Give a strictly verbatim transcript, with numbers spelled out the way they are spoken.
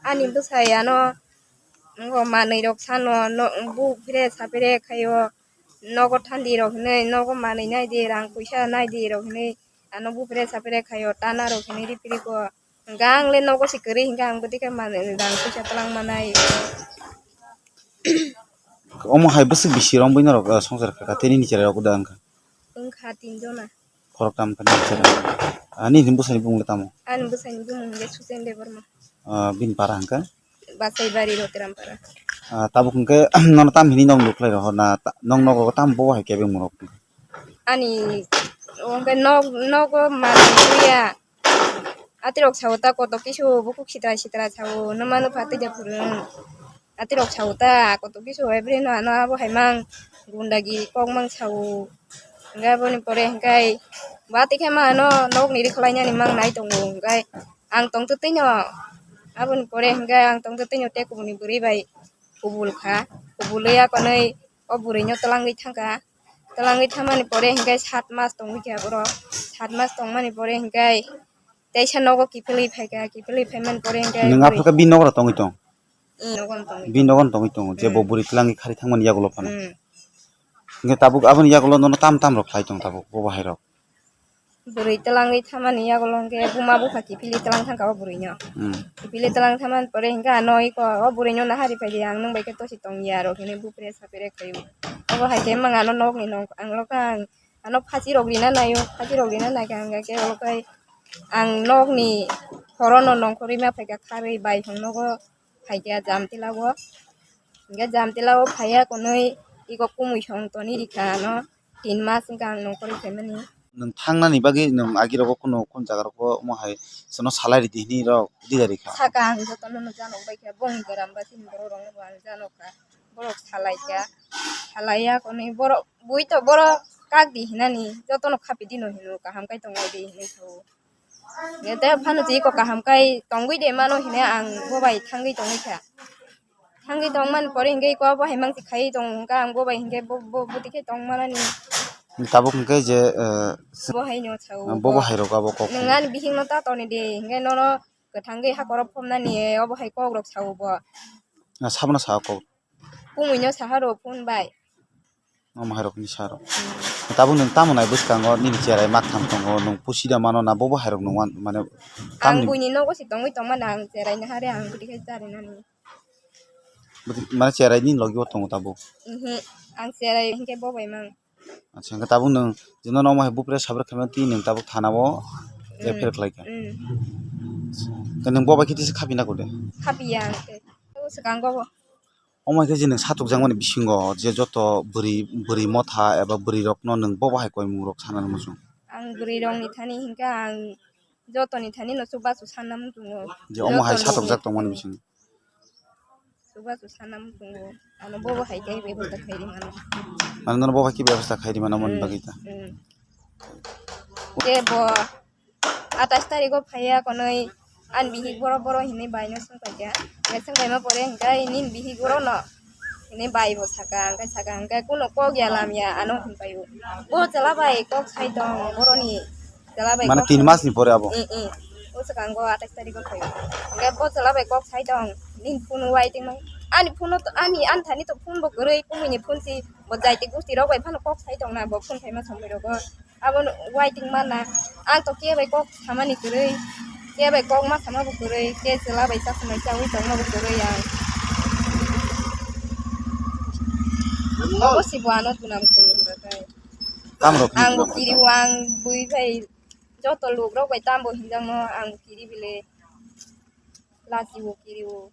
Ani bwsai ano, ngo manwi rok sano, no, bu phire sapire khaio, nogo thandi rok hinwi, nogo manwi naidi, rang puisa naidi rok hinwi, ano bu phire sapire khaio, tana rok hinwi ripiriko. Hwnkhe ang le nogo se kwrwi, hwnkhe ang bwtwi khe manwi rang puisa twlang manai. Omo hai bwswk bisi romwi norok, ah, swngchar kha kha, tei nini cherai rok da wngkha? Wngkha tin jona. Khoroktham khe nini cherai. Ah, nini bwsani bumung le tamo? Ani bwsani bumung le Suchen Debbarma. Ah, bini para hwnkhe? Basaibari Rotiram para. Ah, tabuk hwnkhe nono tam hini nok nukhlai rw na, ta-, nok nogo tam bo hai kebeng murok? Ani, o hwnkhe nok, nogo manwi ya. Atirok sao ta koto kisu bukhuk sitra sitra sao, numa nupha twi da phuru. Atirok sao ta koto kisu hai bwrwi no ano abo hai mang gundagi kok mang sao. Hwnkhe aboni pore hwnkhe ba tikhe ma ano nokni rikhlainani mang nai tongo hwnkhe ang tongtwtwino aboni pore hwnkhe ang tongtwtwino tei kubuni bwrwi bai kubul kha, kubulwi akonwi o bwrwino twlangwi thangkha. Twlangwi thangmani pore hwnkhe sat mas tongwi kha borok, sat mas tongmani pore hwnkhe teisa nogo kiphilwi phaikha, kiphilwi phaimani pore hwnkhe Nwng aphuru khe bini nogo tongwi tong? Mm, nogo tongwi. Bini nogo tongwi tongo, je bo Mm. bwrwi twlangwi khari thangmani yagulo phano. Mm. Hwnkhe tabuk aboni yagulo nono tam tam rok khlai tong tabuk bo bahai rok? Bwrwi twlangwi thangmani yagulo hwnkhe buma bupha kiphilwi twlang thangkha o bwrwino. Mm. Kiphilwi twlang thangmani pore hwnkhe ano iko o bwrwino nahari phaidi ang nwng bai khe tosi tongya rok hinwi bupre sapre khaio. Obo hai khe mang ano nokni nok ang lokha ang ano phachi rok rina naio, phachi rok rina naikha hwnkhe olo khai ang nokni horono nongkhorwi ma phaikha kharwi bai hwn nogo phaikha Jamtila o. Hwnkhe Jamtila o phaiya konwi iko kumui song toni rikha ano tin mas wngkha ang nongkhorwi phaimani. Nwng thangnani bagwi nwng agi rogo kuno kun jaga rogo omo hai chwngno salai ridi hinwi rok dida rikha. Saka ang jotono no janok bai kha bongni goram ba chini borok rok no bo ang janok kha. Borok salaikha, salaiya konwi borok bui to borok kak di hinani jotono khapidi no hino kaham kai tonglai di hinwi sao. Hwnkhe tei phano twi iko kaham kai tongwi de mano hinwi ang bo bai thangwi tongwi kha. Thangwi tongmani pore hwnkhe iko bo hai mangsi khai tong hwnkhe ang bo bai hwnkhe bo, bo, bo tikhe tong manani. Tabuk hwnkhe je, eh, Bo hai no sao. Bo bo hai rok abo kok. Nwng ani bihik no ta toni de hwnkhe nono kwthangwi hakhoro phomnani, eh, obo hai kok rok sao bo. Ah, sabno sao kok. Kumui no saha rw phone bai. Omo hai rok ni sa rok. Tabuk nwng tamo nai bwskango nini cherai mak tham tongo, nwng pusi da mano na bobo hai rok nwng wan-, mane Ang tamni buini nogo si tongwi tongmani ang cherai nahare ang bwtwi khai charinani. Bwtwi, mane cherai nini logi o tongo tabuk? Ihi, ang cherai hinkhe bo bai mang. Acha, hinkhe tabuk nwng jino nomo hai bupre sabre khaima twi nwng tabuk thana o Mm. F I R khlai kha. Mm. Khe nwng bo bai khe tisa khapi na kode? Khapi ya ang khe. O swkango bo. Omo hai khe je nwng satukjakmani bisingo je joto bwrwi, bwrwi motha eba bwrwi rokno nwng bo bahai koimung rok sanani muchung? Ang bwrwi rokni thani hinkhe ang jotoni thani no chubachu sanna muchungo. Je omo hai Jotoni satukjak tongmani bisingo? Chubachu sanna muchungo. Ano bo bahai khe bebosta khairi mano. Mane nono bo bahai khe bebosta khairi mano moni Hmm. bagwi ta? Hmm. Khe bo atais tarikgo phaiya konwi ani bihik boro boro hinwi baino swngpaikha. Hwnkhe swngpaima pore hwnkhe nini bihik borono hinwi baibo saka, hwnkhe saka hwnkhe kuno kok ya lam ya ano hinpaio. Bo chwla bai kok sai tong boroni, chwla bai Mane kok tin sai masni pore abo? Eh, eh. O swkango atais tarikgo phaio. Hwnkhe bo chwla bai kok sai tong, nini phone waiting mang. Ani phone ani, ani thani to phone bo kwrwi, kumui ni phone si bo jaiti gusti rok bai phano kok sai tong na bo phone phaima somoi rogo. Abono waiting mana. Ang to khe bai kok samani kwrwi, khe bai kok ma sama bo kwrwi, khe chwla bai cha samai chawi tongma bo kwrwi ang. Obo si bo ano tunam khaio hwnkhe. Tamrok Ang bo kiriwo, ang bui bai joto luk rok bai tambo hinjakno ang kiri bile. Lachiwo kiriwo.